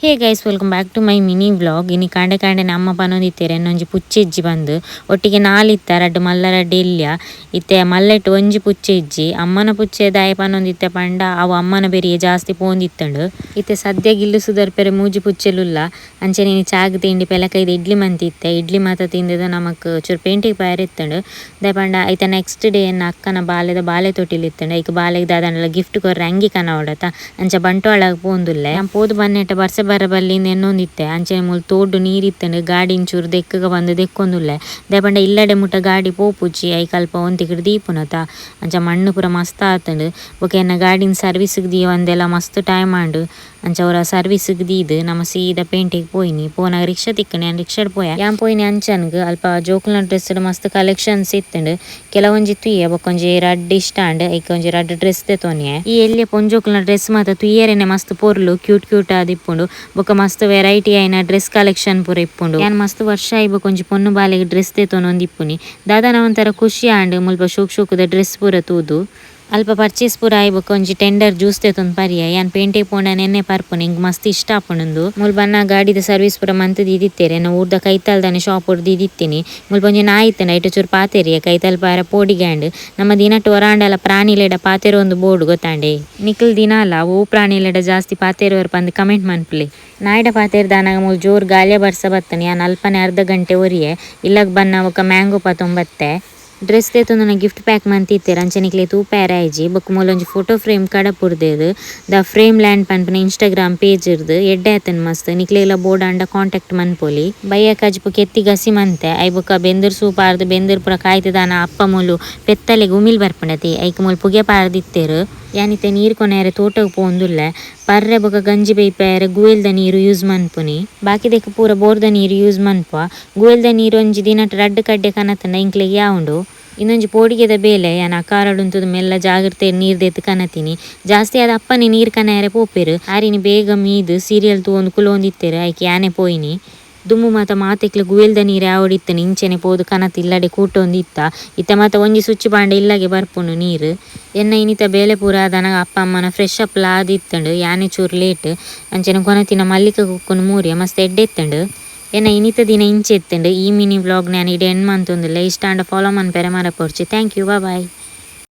Hey guys, welcome back to my mini vlog. ಇನಿ ಕಾಂಡೆ ಕಾಂಡೆ ನಮ್ಮ ಪನೊಂದಿತ್ತೇರೆ ಇನ್ನೊಂಜಿ ಪುಚ್ಚೆಜ್ಜಿ ಬಂದು ಒಟ್ಟಿಗೆ ನಾಲಿತ್ತ ರಡ್ಡು ಮಲ್ಲ ರಡ್ಡು ಇಲ್ಯ ಇತ್ತೆ ಮಲ್ಲೆಟ್ಟು ಒಂಜಿ ಪುಚ್ಚೆಜ್ಜಿ ಅಮ್ಮನ ಪುಚ್ಚೆ ದಾಯ ಪನೊಂದಿತ್ತೆ ಪಂಡ ಅವು ಅಮ್ಮನ ಬೆರಿಯೆ ಜಾಸ್ತಿ ಪೋಂದಿತ್ತಂಡು ಇತ್ತೆ ಸದ್ಯ ಗಿಲ್ಲು ಸುದರ್ಪೆರೆ ಮೂಜಿ ಪುಚ್ಚೆಲುಲ್ಲ. ಅಂಚನೆ ಇನಿ ಚಾಗ್ ತಿಂಡಿ ಪೆಲಕೈದು ಇಡ್ಲಿ ಮಂತಿತ್ತೆ ಇಡ್ಲಿ ಮಾತ ತಿಂದಿದ್ದು ನಮಕ್ ಚೂರು ಪೇಂಟಿಗೆ ಪಯರ್ ಇತ್ತಂಡು ದಾಯ ಪಂಡ ಐತ ನೆಕ್ಸ್ಟ್ ಡೇ ಎನ್ನ ಅಕ್ಕನ ಬಾಲೆದ ಬಾಲೆ ತೊಟ್ಟಿಲು ಇತ್ತಂಡು ಐಕ್ ಬಾಲೆಗ್ ದಾದಂಡಲ ಗಿಫ್ಟ್ ಕೊರ್ರೆ ಅಂಗಿ ಕನವಡತ ಅಂಚ ಬಂಟ್ವಾಳಗ್ ಪೋಂದುಲ್ಲೆ. ಯಾನ್ ಪೋದು ಬನ್ನೆಟ್ಟ ಬರ್ಸೆ ಬರ ಬಲ್ಲಿಂದ ಎನ್ನೊಂದಿತ್ತೆ ಅಂಚನೆ ಮೂಲು ತೋಡು ನೀರಿತ್ತಂಡು ಗಾಡಿ ಇಂಚೂರು ದೆಕ್ಕಗ ಬಂದು ದೆಕ್ಕೊಂದುಲ್ಲೆ ದಾಯ ಪಂಡ ಇಲ್ಲಡೆ ಮುಟ್ಟ ಗಾಡಿ ಪೋಪುಜಿ ಐಕ್ ಅಲ್ಪ ಒಂತಿಕಡ್ ದೀಪುನತ ಅಂಚ ಮಣ್ಣು ಪೂರ ಮಸ್ತ್ ಆತಂಡು ಬೊಕ ಎನ್ನ ಗಾಡಿನ ಸರ್ವಿಸ್ಗ್ ದೀವಂದೆಲ್ಲ ಮಸ್ತ್ ಟೈಮ್ ಆಂಡು ಅಂಚ ಅವರ ಸರ್ವಿಸ್ಗ್ ದೀದ್ ನಮ ಸೀದಾ ಪೇಂಟೆಗ್ ಪೋಯಿನಿ ಪೋನಾಗ ರಿಕ್ಷಾ ತಿಕ್ಕಣೆ ಯಾನ್ ರಿಕ್ಷಾಡ್ ಪೋಯ ಯಾನ್ ಪೋಯಿನಿ ಅಂಚನ್ಗ್ ಅಲ್ಪ ಜೋಕುಲ್ನ ಡ್ರೆಸ್ ಮಸ್ತ್ ಕಲೆಕ್ಷನ್ಸ್ ಇತ್ತಂಡು ಕೆಲವೊಂಜಿ ತುಯ್ಯ ಬೊಕೊಂಜಿ ರಡ್ಡ್ ಇಷ್ಟ ಆಂಡ್ ಐಕ್ ಒಂಜಿ ರಡ್ಡ್ ಡ್ರೆಸ್ ದೆತೊನಿಯೆ. ಈ ಎಲ್ಯ ಪೊಂಜೋಕುಲ್ನ ಡ್ರೆಸ್ ಮಾತ ತುಯ್ಯರೆನೆ ಮಸ್ತ್ ಪೊರ್ಲು ಕ್ಯೂಟ್ ಕ್ಯೂಟ್ ಆದಿಪ್ಪುಂಡು ಬೊಕ ಮಸ್ತ್ ವೆರೈಟಿ ಆಯಿನ ಡ್ರೆಸ್ ಕಲೆಕ್ಷನ್ ಪೂರ ಇಪ್ಪುಂಡು. ಯಾನ್ ಮಸ್ತ್ ವರ್ಷ ಆಯಿ ಬೊಕ ಒಂಜಿ ಪೊನ್ನು ಬಾಲೆಗ್ ಡ್ರೆಸ್ ದೆತೊನೊಂದಿಪ್ಪುನಿ ದಾದನ ಒಂಥರ ಖುಷಿ ಆಂಡ್ ಮುಲ್ಪ ಶೋಕ್ ಶೋಕುದ ಡ್ರೆಸ್ ಪೂರ ತೂದು ಅಲ್ಪ ಪರ್ಚೇಸ್ ಪೂರ ಆಯಿ ಬೊಕ ಒಂಜಿ ಟೆಂಡರ್ ಜ್ಯೂಸ್ ದೆತೊಂದು ಪರಿಯ. ಯಾನ್ ಪೇಂಟೆಗ್ ಪೋಂಡ ನೆನ್ನೆ ಪರ್ಪುನಿ ಎಂಕ್ ಮಸ್ತ್ ಇಷ್ಟ ಆಪುಂಡು. ಮುಲ್ಪ ಬನ್ನ ಗಾಡಿದ ಸರ್ವಿಸ್ ಪೂರ ಮಂತ್ ದೀದಿತ್ತೆರ್ ಎನ್ನ ಊರ್ದ ಕೈತಲ್ದನೆ ಶಾಪ್ ದೀದಿತ್ತಿನಿ. ಮುಲ್ಪ ಒಂಜಿ ನಾಯಿ ಇತ್ತಂಡ ಐಟ ಚೂರು ಪಾತೆರಿಯ ಕೈತಲ್ ಪಾರ ಪೋಡಿಗ್ಯಾಂಡ್ ನಮ್ಮ ದಿನಟ್ ಒರಾಂಡಲ ಪ್ರಾಣಿಲೆಡ ಪಾತೆರೊಂದು ಬೋರ್ಡ್ ಗೊತ್ತಾಂಡೆ ನಿಕ್ಲ್ ದಿನಾಲ ಓ ಪ್ರಾಣಿಲೆಡ ಜಾಸ್ತಿ ಪಾತೆರುವರು ಪಂದ್ ಕಮೆಂಟ್ ಮನ್ಪುಲೆ. ನಾಯಿಡ ಪಾತೆರ್ದಾನಾಗ ಮೂಲು ಜೋರ್ ಗಾಳಿಯ ಬರ್ಸ ಬತ್ತನೆ ಯಾನ್ ಅಲ್ಪನೆ ಅರ್ಧ ಗಂಟೆ ಒರಿಯೆ ಇಲ್ಲಗ್ ಬನ್ನ ಬೊಕ ಮ್ಯಾಂಗೋ ಪತೊಂಬತ್ತೆ ಡ್ರೆಸ್ ದೆತೊಂದುನ ಗಿಫ್ಟ್ ಪ್ಯಾಕ್ ಮಂತಿತ್ತೆರ್ ಅಂಚನೆ ನಿಕ್ಲೆ ತೂಪೆರೆ ಆಯ್ಜಿ ಬೊಕ ಮೂಲೊಂಜಿ ಫೋಟೋ ಫ್ರೇಮ್ ಕಡಪುರ್ದೆರ್ ದ ಫ್ರೇಮ್ ಲ್ಯಾಂಡ್ ಪನ್ಪುನ ಇನ್ಸ್ಟಾಗ್ರಾಮ್ ಪೇಜ್ ಇರ್ದ್ ಎಡ್ಡೆ ಆತನ್ ಮಸ್ತ್ ನಿಕ್ಲೆಲ ಬೋಡಾಂಡ ಕಾಂಟ್ಯಾಕ್ಟ್ ಮನ್ಪೊಲಿ. ಬಯ್ಯ ಕಜ್ಪು ಕೆತ್ತಿ ಗಸಿ ಮಂತೆ I ಬೊಕ ಬೆಂದರ್ ಸೂಪ್ ಆರ್ದ್ ಬೆಂದರ್ ಪೂರ ಕಾಯ್ತದಾನ ಅಪ್ಪ ಮೂಲು ಪೆತ್ತಲೆಗ್ ಉಮಿಲ್ ಬರ್ಪುಂಡತಿ ಐಕ್ ಮೂಲು ಪುಗೆ ಪಾರ್ದಿತ್ತೆರ್. ಯಾನಿತ್ತೆ ನೀರ್ ಕೊನೆರೆ ತೋಟಗ್ ಪೋಂದುಲ್ಲೆ ಪರ್ರೆ ಬೊಕ ಗಂಜಿ ಬೇಯ್ಪೆರೆ ಗುವೆಲ್ದ ನೀರು ಯೂಸ್ ಮನ್ಪುನಿ ಬಾಕಿದೆಕ್ ಪೂರ ಬೋರ್ದ ನೀರು ಯೂಸ್ ಮನ್ಪುವ. ಗುವೆಲ್ದ ನೀರು ಒಂಜಿ ದಿನಟ್ ರಡ್ಡ್ ಕಡ್ಡೆ ಕನತಂಡ ಇಂಕ್ಲೆಗ್ ಯಾವುಂಡು. ಇನ್ನೊಂಜಿ ಪೋಡಿಗೆದ ಬೇಲೆ ಯಾನ್ ಅಕಾರಡುಂತುದು ಮೆಲ್ಲ ಜಾಗ್ರತೆ ನೀರ್ ದೆತ್ತ್ ಕನತಿನಿ ಜಾಸ್ತಿ ಆದ್ ಅಪ್ಪನೆ ನೀರ್ ಕನಯರೆ ಪೋಪೆರ್ ಆರಿನಿ ಬೇಗ ಮೀದ್ ಸೀರಿಯಲ್ ತೂವೊಂದು ಕುಲೊಂದಿತ್ತೆರ್ ಐಕ್ ಯಾನೆ ಪೋಯಿನಿ. ದುಂಬು ಮಾತ ಮಾತೆಕ್ಲ ಗುವೆಲ್ದ ನೀರು ಯಾವಡಿತ್ತನೆ ಇಂಚನೆ ಪೋದು ಕನತ್ ಇಲ್ಲಡೆ ಕೂಟೊಂದಿತ್ತ ಇತ್ತ ಮಾತ ಒಂಜಿ ಸುಚ್ಚಿ ಪಾಂಡ ಇಲ್ಲಗೆ ಬರ್ಪುಂಡು ನೀರು. ಎನ್ನ ಇನಿತ ಬೇಲೆ ಪೂರ ಆದನಗ ಅಪ್ಪ ಅಮ್ಮನ ಫ್ರೆಶ್ ಅಪ್ ಲ ಆದಿತ್ತಂಡು ಯಾನೆ ಚೂರು ಲೇಟ್ ಅಂಚನೆ ಕೊನತಿನ ಮಲ್ಲಿಕ ಕುಕ್ಕುನು ಮೂರಿಯ ಮಸ್ತ್ ಎಡ್ಡೆ ಇತ್ತಂಡು. ಎನ್ನ ಇನಿತ ದಿನ ಇಂಚೆ ಇತ್ತಂಡು. ಈ ಮಿನಿ ವ್ಲಾಗ್ ನಾನು ಇಡೆ ಎಂಡ್ ಮಂತೊಂದುಲ್ಲೆ ಇಷ್ಟ ಆಂಡ ಫಾಲೋ ಮನ್ಪೆರೆ ಮರಪೊರ್ಚಿ. Thank you, bye.